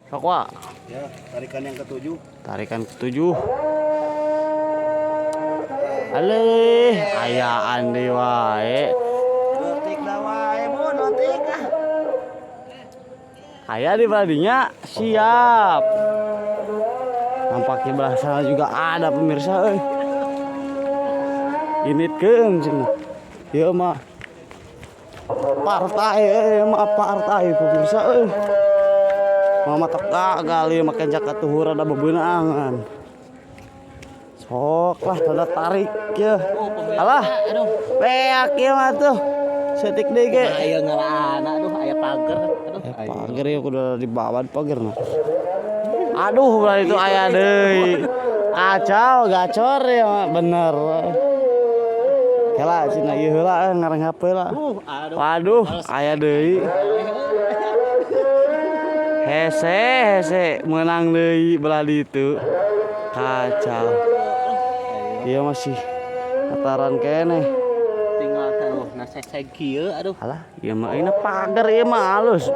Sok, Wak. Ya, tarikan yang ketujuh. Tarikan ketujuh. Aleh, ayaan deui wae. Leutik dah wae mun leutik ah. Aya di badinya, siap. Nampaknya belah sana juga ada, pemirsa euy. Initkeun cenah. Ieu mah partai euy, mah partai, pemirsa euy. Mama tak gagal ieu mah, kenca katuhur ada bebeunangan. Sok lah, tanda tarik ya. Alah. Aduh. Beak ieu mah tuh. Setik deui ge. Aya ngalaana, aduh, aya pagar. Aduh. Eh, pagar ya kudu dibawa pagar nah. Aduh, belah itu aya deui. Kacau, gacor ya mah, bener. Kela cenah ieu heula ngarang HP lah. Aduh. Waduh, aya deui. Hese, hese menang deui belah ditu. Kacau. Iya, masih tataran keneh. Tinggal taruh nah seseg kieu, aduh. Alah, ieu mah ini pagar ieu mah halus.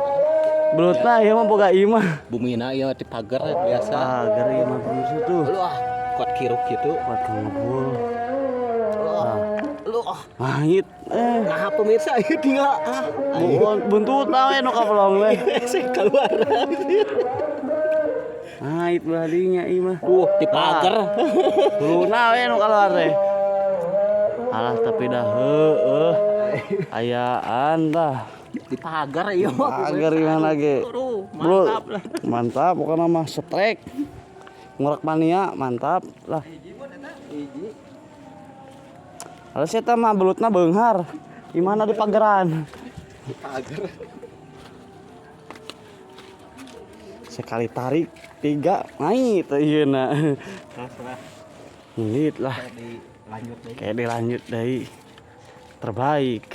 Belutna ieu mah boga imah. Bumina ieu di pagar biasa. Pagar ieu mah, pemirsa tuh. Lu ah, kuat kiruk gitu. Kuat ngebul. Nah, Lu ah, langit eh. Nah, pemirsa, ieu tinggal ah. Buntut we nu kapelong we. Hese keluar. Ngait belah dinya ieu mah. Tuh, di pagar. Huluna we nu keluar teh. Alah, tapi dah heueuh. Ayaan dah. Di pagar ieu mah. Pagar gimana ge? Aduh, Bro, mantap lah. mantap pokoknya mah, strike. Ngurak mania, mantap lah. Hiji. Kalau saya mah belutna beunghar. Gimana di pageran? Di pagar. Sekali tarik tiga naik ieu na. Terus lah. Ngit lah. Dilanjut deui. Kayak dilanjut deui. Terbaik.